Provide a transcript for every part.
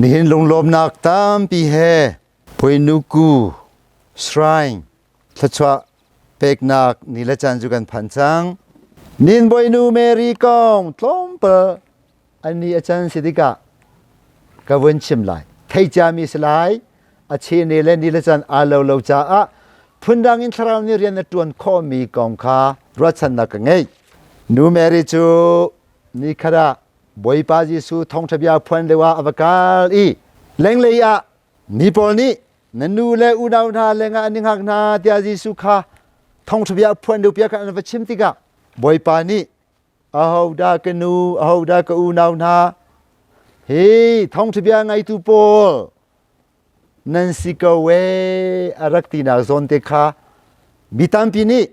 Nihin lunglawmnak tampi he Puinuku Shrine thluachuah peknak ni le caan cu kan phan cang. Nin Bawinu Mary kong tlawmpal an ni a can si tikah ka vun chim lai. Thei ciami si lai, a che ne le ni le caan aa lo lo caah phundang in thlarau nih rian a ṭuan khawhmi kong kha ruahchannak ka ngei. Nu Mary cu nikhat ah Bawipa Jesuh thawngṭha bia phuan lio ah a va kal i lenglei ah mi pawl nih na nu le unau hna lengah an i hngak hna tiah Jesuh kha thawngṭha bia phuan lio bia kha an va chim tikah Bawipa nih ahodah ka nu ahodah ka unau hna hi thawngṭha bia ngaitu pawl nan si ko ee a rak tinak zawn te kha mi tampi nih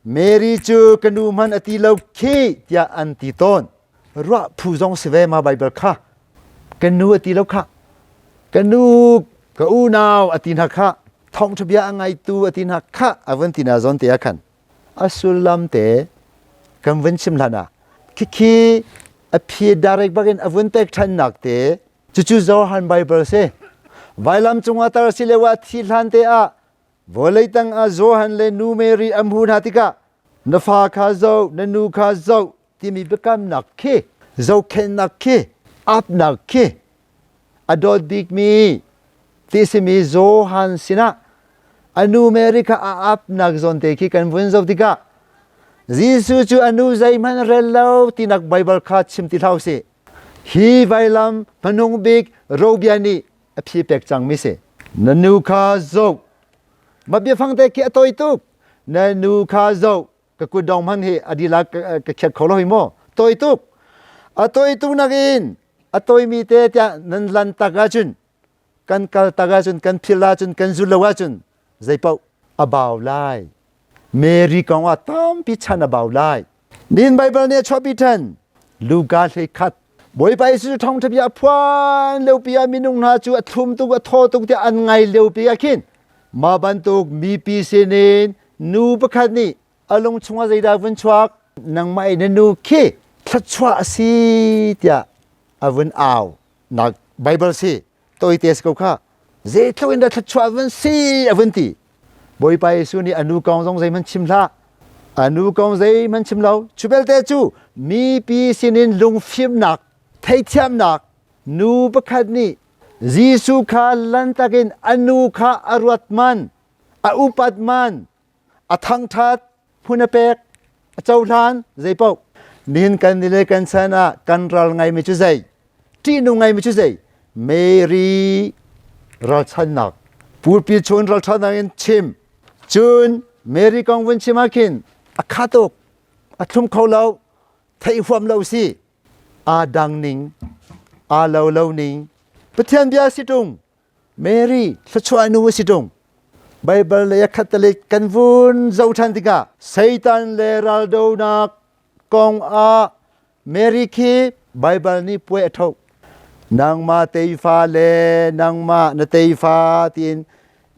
Mary cu ka nu hmanh a ti lo khi tiah an ti tawn. Ruah phu zong si ve ma Bible kha. Ka nu a ti lo kha. Ka nu, ka unau a ti hna kha. Thawngṭha bia a ngaitu a ti hna kha a vun ti hna zawn te ah khan. A sullam te kan vun chim hlan ah khikhi a phi direct bakin a vun pek ṭhannak te cucu Johan Bible si. Vailam cungah tar si lio ah thi hlan te ah Vawlei tangah Johan le nu Mary an hmuh hna tikah na fa kha zoh, na nu kha zoh timi biakamnak khi, zohkhenhnak khi, apnak khi a dawt bikmi ti simi Johan sinah a nu Mary kha a apnak zawn te khi kan vun zoh tikah Jesuh cu a nu zeihmanh rel lo tinak Baibal kha chim ti hlah usih. Hi vailam hmanung bik robia nih a phi pek cangmi si. Na nu kha zoh. Ma biafang te khi a toi tuk. Na nu kha zoh. Ka kut dong hman hi a dila ka khiat kho lo hi maw? Toi tuk. A toi tuk nakin a toimi te tiah nan lan tak ahcun kan kal tak ahcun kan phil ahcun kan zul lo ahcun zeipaoh a bau lai. Mary kong ah tampi chan a bau lai. Nin Baibal nih a chuahpi ṭhan. Luka hlei khat. Bawipa Jesuh thawngṭha bia a phuan liopi ah minung hna cu a thlum tuk a thaw tuk tiah an ngai liopi ah khin mah bantuk mipi sinin nu pakhat nih a lung chungah zeidah vun chuak nangmah i na nu khi thluachuah a si tiah a vun au nak Bible si tawite si ko kha zeitluk in dah thluachuah vun si a vun ti Bawipa Jesuh nih a nu kong zong zeihmanh chim hlah a nu kong zeihmanh chim lo cu belte cu mipi sinin lungfimnak theithiamnak nu pakhat nih Jesuh kha lantak in a nu kha a ruat man a upat man a thangṭhat hmun a pek a cohlan zeipaoh nihin kan ni le kan chan ah kan ral ngaimi cu zei ṭihnung ngaimi cu zei Mary ralchannak pulpi chun ralchannak in chim cun Mary kong vun chim ah khin a kha tuk a thlum kho lo theih huam lo si aa dang ning aa lo lo ning Pathian bia si ṭung Mary thluachuah nu a si ṭung. Baibal lei a khattelei kan vun zoh ṭhan tikah Satan le raldonak kong ah Mary khi Baibal nih puai a ṭhoh. Nangmah teifa le nangmah na teifa tiin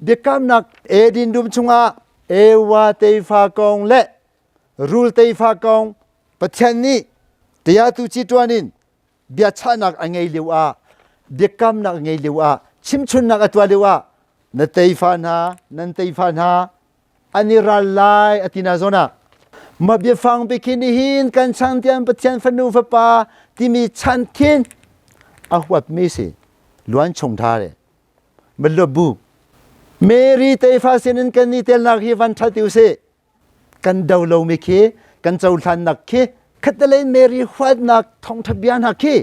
biakamnak Eden dum chungah Ewa teifa kong le rul teifa kong Pathian nih tiatu ci ṭuan in biachahnak a ngei lio ah biakamnak a ngei lio ah chimchunnak a tuah lio ah na teifa hna nan teifa hna an i ral lai a ti na zawn ah ma biafang bikhin nihin kan chan tian Pathian fanu fapa timi chan khin a huatmi si luan chung tha re bu Mary teifa sinin kan ni telnak hi van that u sih kan do lomi khi kan cohlannak khi khattelei Mary huatnak thawngṭha bia hna khi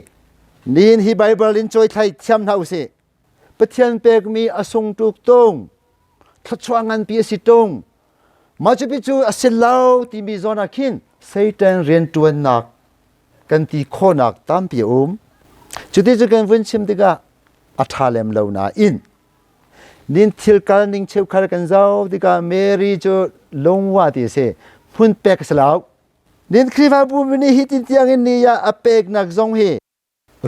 nihin hi Bible in cawithlai thiam hna usih Pathian pekmi a sung tuk tung thluachuah nganpi a si tung mah cu cu a si lo timi zawn ah khin Satan rianṭuannak kan ti khawhnak tampi a um cuti cu kan vun chim tikah a ṭha lem lo nain Nin thil kal ning cheukhat kan zoh tikah Mary cu lungwa ti a si. Hmun pek a si lo. Nin Khrihfabu nih hi tin tiang in ni ah a peknak zong hi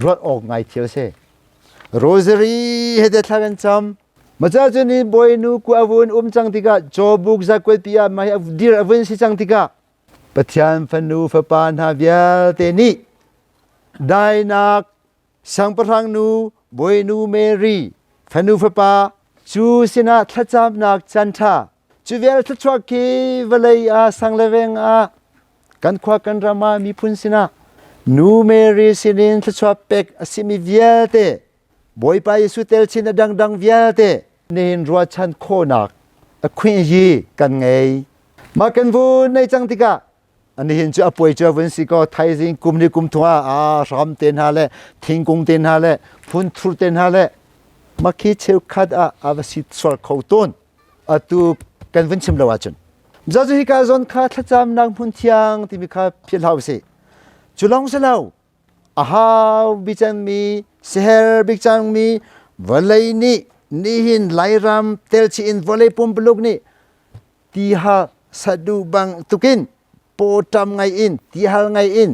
ruat awk ngai thil a si. Rosary he te thla kan cam. Maca cu ni bawinu ku a vun um cang tikah Jawbuk zakuat pi ah mai a dir a vun si cang tikah Pathian fanu fapa hna vialte nih dainak Siangpahrang nu Bawinu Mary fanu fapa cu sinah thlacamnak canṭha cu vial thluachuah khi vawlei ah sang le veng ah kan khua kan ram ah miphun sinah Nu Mary sinin thluachuah pek a simi vialte Bawipa Jesuh tel chin a dangdang vialte nihin ruahchan khawhnak a khuih yi kan ngei. Mah kan vun nei cang tikah nihin cu a puai cu a vun si ko thaizing kum ni kum thung ah a hram te hna le thingkung te hna le phunthur te hna le makhi cheukhat ah a va si sual kho tawn atu kan vun chim lo ahcun zazu hika zawn kha thlacamnak hmun thiang timi kha philh hau si cu lawng si lo a hau bik cangmi siher bik cangmi vawlei nih nihin Lairam telchih in vawlei pumpuluk nih tiha sadu bang tukin pawṭam ngai in tihal ngai in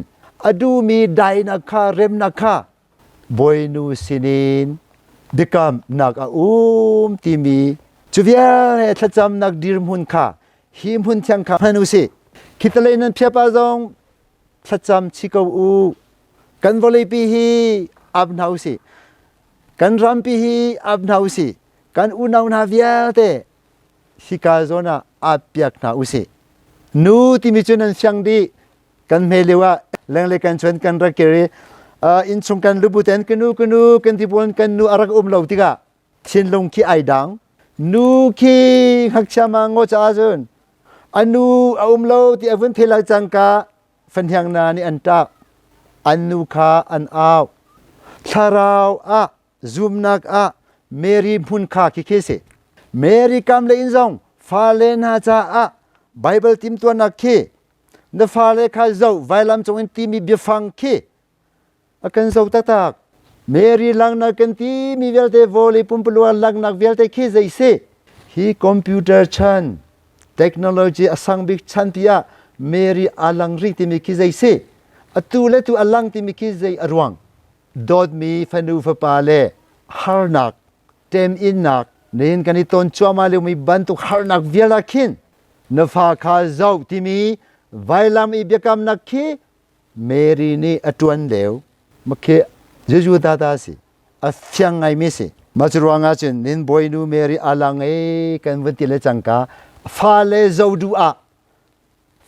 a duhmi dainak kha remnak kha bawinu sinin biakamnak a um timi cu vial he thlacamnak dirhmun kha hi hmun thiang kha hman u sih khitalei nan phiapa zong thlacam chi ko u kan vawleipi hi ap hna u sih kan rampi hi ap hna u sih kan unau hna vialte hika zawn ah ap piak hna u sih nu timi cu nan fiang dih kan hme lio ah lengle kan chuan kan rak kir i innchung kan lubu ten kanu kanu kan ti buan kan nu a rak um lo tikah thinlung khi ai dang nu khi ngakchia ma ngo cha cun a nu a um lo ti a vun thei lai cangka fanhiang na nih an ṭap an nu kha an au thlarau ah zumnak ah Mary hmun kha khi khi si Mary kam le in zong fale hna caah Bible timtuanak khi na fale kha zoh vailam cung in timi biafang khi a kan zo taktak. Mary langnak kan ti mi vialte vawlei pumpalua langnak vialte khi zei si? Hi computer chan, technology a sang bik chan pi ah Mary a lang rih timi khi zei si? Atu le tu a lang timi khi zei a ruang? Dawtmi fanu fapa le harnak, teminnak, nihin kan i ton cuahmah liomi bantuk harnak vial ah khin na fa kha zoh timi vailam i biakamnak khi Mary nih a ṭuan lio makhi Jesuh tata si a fiang ngaimi si mah cu ruangah cun nin bawinu Mary a lang i kan vun ti le cangka fale zo duh ah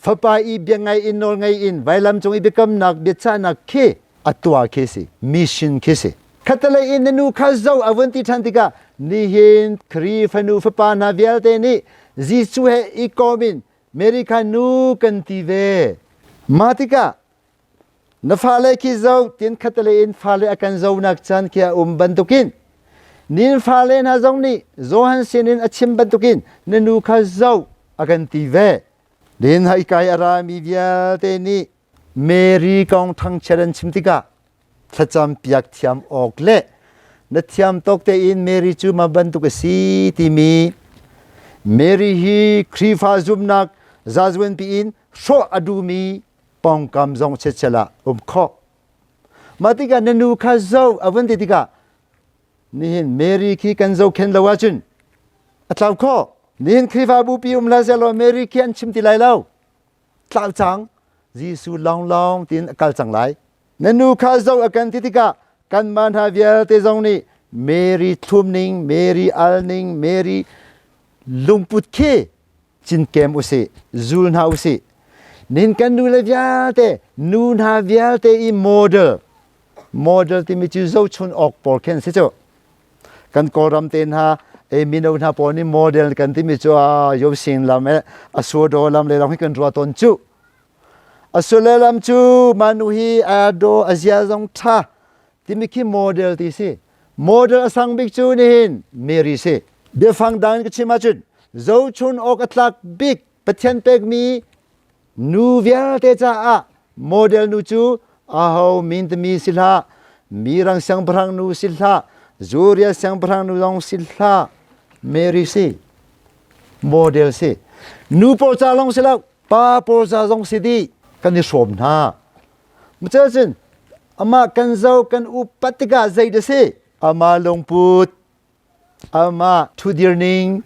fapa i bia ngai in nawl ngai in vailam cung i biakamnak biachahnak khi a tuah khi si mission khi si khatalei in na nu kha zo a vun ti ṭhan tikah nihin Khrihfa nu fapa hna vialte nih Jesuh he i kom in Mary kha nu kan ti ve. Mah tikah na fale khi zo tin khattelei in fale a kan zonak caan khi a um bantukin nin fale hna zong nih Johan sinin a chim bantukin na nu kha zo a kan ti ve. Din hai kai a rami vialte nih Mary kong thangchiat an chim tikah thlacam piak thiam awk le na thiam tawk tein Mary cu ma bantuk a si timi Mary hi Khrihfa zumnak zazuan piin hrawh a duhmi pawngkam zong chetchel ah um khawh. Mah tikah na nu kha zo a vun ti tikah nihin Mary khi kan zohkhen lo ahcun a tlau khawh. Nihin Khrihfabu pi um hlah sehlaw Mary khi an chim ti lai lo. Tlau cang. Jesuh lawnglawng tiin a kal cang lai. Na nu kha zoh a kan ti tikah kanmah hna vialte zong nih Mary thlum ning, Mary al ning, Mary lungput khi cinkem usih, zul hna usih. Nin kan nu le vialte, nu hna vialte i model, model timi cu zohchun awk pawl khin si cu. Kan Kawlram te hna, e mino hna pawl nih model kan timi cu a yosin lam e a suado lam le lam hi kan ruah tawn cu. A sullam cu manu hi a do a zia zong ṭha timi khi model ti si. Model a sang bik cu nihin Mary si. Biafang dang in ka chim ahcun zohchun awk a tlak bik Pathian pekmi nu vialte caah model nu cu aho min timi si hlah, mirang siangpahrang nu si hlah, Zuria siangpahrang nu zong si hlah, Mary si. Model si. Nu pawl ca lawng si lo, pa pawl ca zong si dih kan i hrawm hna. Cun amah kan zo kan upat tikah zei dah si? Amah lungput, amah thudir ning,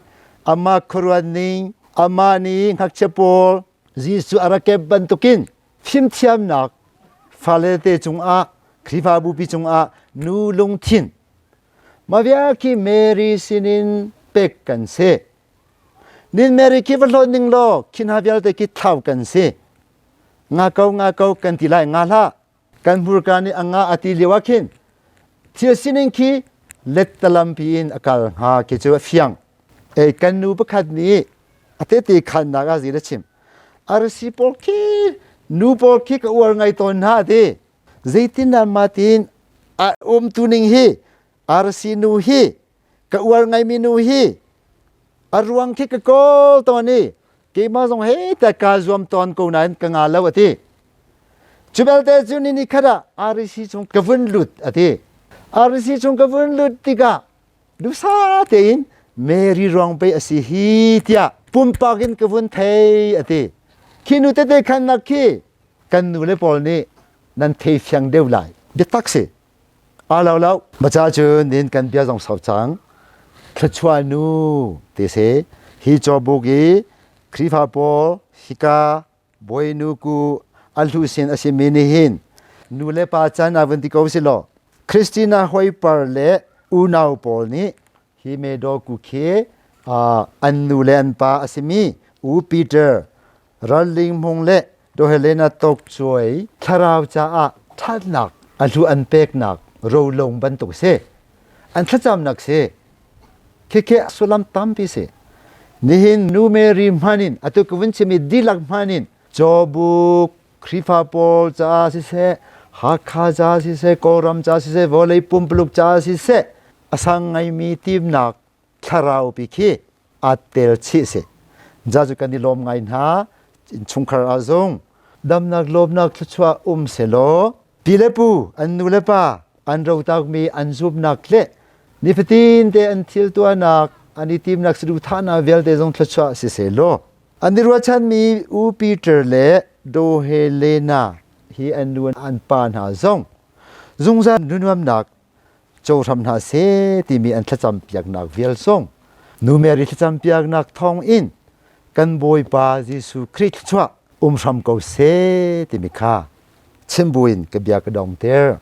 amah khuaruat ning, amah nih ngakchia pawl Jesuh a rak kep bantukin fimthiamnak fale te cungah Khrihfabu pi cungah nu lungthin. Mah vial khi Mary sinin pek kan si. Nin Mary khi va hlawt ning law khi hna vialte khi thlau kan si. Nga ko nga ko kan ti lai nga hlah. Kan hmurka nih a nga a ti lio ah khin thil sining khi lettalam pi in a kal hnga khi cu a fiang. Ei kan nu pakhat nih a tete khannak ah zin a chim. Arsi pawl khi nu pawl khi ka uar ngai tawn hna a ti. Zeitindah mah tiin a umtu ning hi arsi nu hi ka uar ngaimi nu hi a ruang khi ka kawl tawn i keimah zong he ta kaa zuam tawn ko nain ka nga lo a ti. Cu belte cu ni ni khat ah arsi chung ka vun lut a ti. Arsi chung ka vun lut tikah dusa tein Mary ruang pei a si hi tiah pumpak in ka vun thei a ti. Khi nu tete khannak khi kan nu le pawl nih nan thei fiang deuh lai. Biatak si. A lo lo. Maca cu nin kan bia zong sau cang. Thluachuah nu ti si. Hi cawbuk i Khrihfa pawl hika bawinu ku a hlu sin a simi nih hin nu le pa chan ah vun ti ko si law Christina Hoiper le unau pawl nih hi medo ku khi an nu le an pa a simi U Peter Ralling Hmung le Do Helena Tok Cuai thlarau caah ṭhatnak a hlu an peknak rolong bantuk si an thlacamnak si Khikhe sullam tampi si. Nihin Nu Mary hman in atu ka vun chimi dihlak hman in Cawbuk Khrihfa pawl caah siseh, Hakha caah siseh, Kawlram caah siseh, vawlei pumpuluk caah siseh, a sang ngaimi timnak thlarau pi khi aa tel chih si. Ja cu kan i lawm ngai hna. Innchungkhar ah zong damnak lawmnak thluachuah um selaw pi le pu an nu le pa an rotakmi an zumnak le nifatin te an thil tuahnak an i timnak saduhthahnak vialte zong thluachuah si sehlaw an i ruahchanmi U Peter le Do Helena hi an nu an pa hna zong zungzal nunuamnak cohram hna seh timi an thlacam piaknak vial zong Nu Mary thlacam piaknak thawng in kan Bawipa Jesuh Khrih thluachuah um hram ko seh timi kha chim buin ka bia ka dong ter.